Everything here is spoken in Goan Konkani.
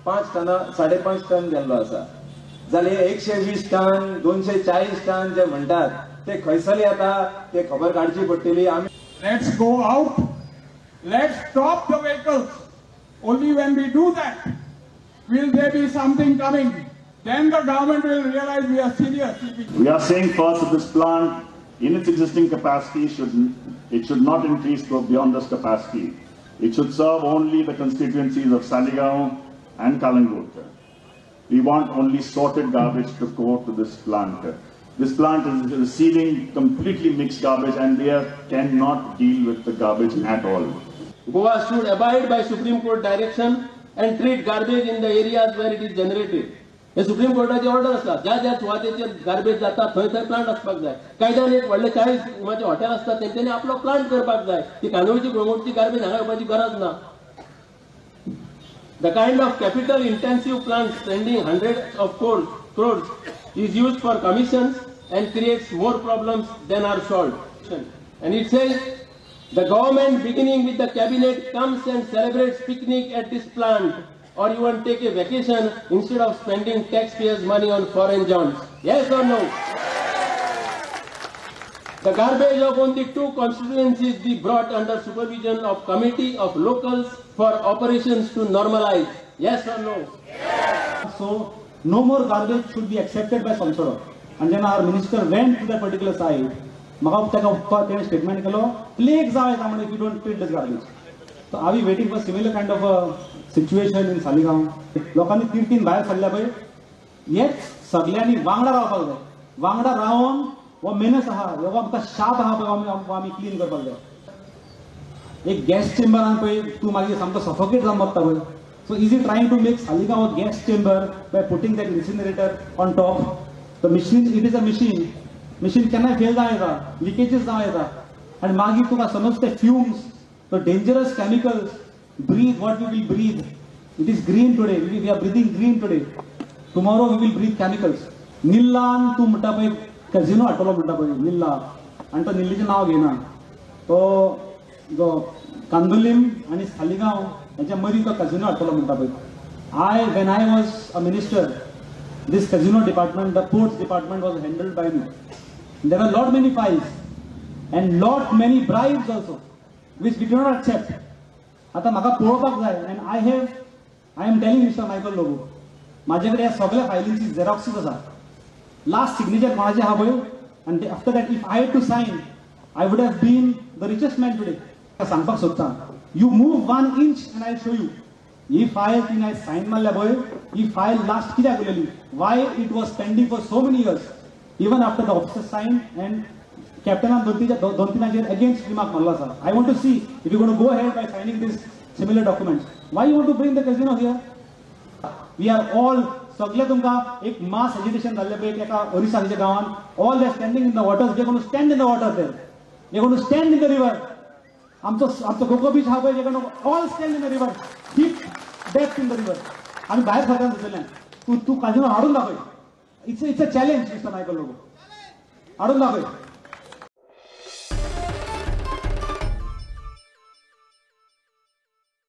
5 टना 5.5 टन गेल्लो आसा. जाल्यार 120 टन 240 टन जे म्हणटात ते खंयसर येता ते खबर काडची पडटली. आमी Let's go out, let's stop the vehicles. Only when we do that will there be something coming. Then the government will realize we are serious. We are saying first that this plant in its existing capacity should not increase to beyond this capacity. It should serve only the constituencies of Saligao and Calangute. We want only sorted garbage to go to this plant. This plant is receiving completely mixed garbage and they cannot deal with the garbage at all. Goa should abide by Supreme Court direction and treat garbage in the areas where it is generated. हे सुप्रीम कोर्टाची ऑर्डर आसा. ज्या ज्या सुवातेचेर गार्बेज जाता थंय थंय प्लांट आसपाक जाय. कायद्यान एक व्हडले 40 रुमाचे हॉटेल आसता तेंच्यांनी आपलो प्लांट करपाक जाय. ती कांदोळची गोंगोडची गार्बेज हांगा येवपाची गरज ना. The kind of capital intensive plant spending hundreds of crores is used for commissions and creates more problems than are solved. And it says, the government beginning with the cabinet comes and celebrates picnic at this plant or even take a vacation instead of spending taxpayers' money on foreign jaunts. Yes or no? The garbage of only 2 constituencies be brought under supervision of committee of locals for operations to normalize. Yes or no? Yes. So, no more garbage should be accepted by Sonsodo. And then our minister went to that particular site. म्हाका ताका तेणें स्टेटमेंट केलो, प्लेग जावं येता म्हणून if you don't treat this garbage. So are we waiting for similar kind of a situation in Saligao? लोकांनी तिडकीन भायर सरल्या पळय, हेच सगल्यांनी वांगडा रावपाक जाय. वांगडा रावन हो मेनस आहा, हो आमकां शाप आहा पळय, आमी क्लीन करपाक जाय. एक गॅस चेंबरान पळय तूं मागीर सामको सफोकेट जावन बसता पळय. So is he trying to make Saligao a gas chamber by putting that incinerator on top? The machine, it is a machine. Machine केन्नाय फेल जावं येता, लिकेजीस जावं येता आनी मागीर तुका समज ते fumes, the dangerous chemicals, breathe what we will breathe. It is green today, we are breathing green today. Tomorrow we will breathe chemicals. निल्लान तूं म्हणटा पळय कॅझिनो हाडटलो म्हणटा पळय निल्ला, आनी तो निल्लीचें नांव घेयना. तो जो कांदोलीम आनी सालिगांव हेच्या मदीं तो कॅझिनो हाडटलो म्हणटा पळय. When I was a minister, this casino department, the ports department was handled by me. There are lot many files and lot many bribes also, which we do not accept. आता म्हाका पळोवपाक जाय and I am telling Mr. Michael Lobo, म्हाजे कडेन ह्या सगळ्या फायलींची झेरॉक्सीस आसा. लास्ट सिग्नेचर कोणाचें आहा पळय, आनी after that if I had to sign, I would have been the richest man today. सांगपाक सोदता, you move 1 inch and I show you. He file तिने आयज सायन मारल्या पळय, ही फायल लास्ट कित्याक उरलेली, why it was pending for so many years, even after the officer sign and कॅप्टनान दोन तीनाचेर अगेन्स्ट रिमार्क मारलो आसा. I want to see if you gonna go ahead by signing this similar documents. Why you want to bring the casino here? We are all सगळे तुमकां एक मास एजिटेशन जाल्लें पळय एका ओरिसाच्या गांवान. All they standing in the waters, they gonna stand in the water there, they gonna stand in the river. आमचो आमचो कोको बीच आहा पळय, they gonna all stand in the river, deep depth in the river. आमी भायर सरकान थंयसरल्यान तूं तूं काजिनो हाडून दाखय. It's a challenge mister Michael Lobo, हाडून दाखय.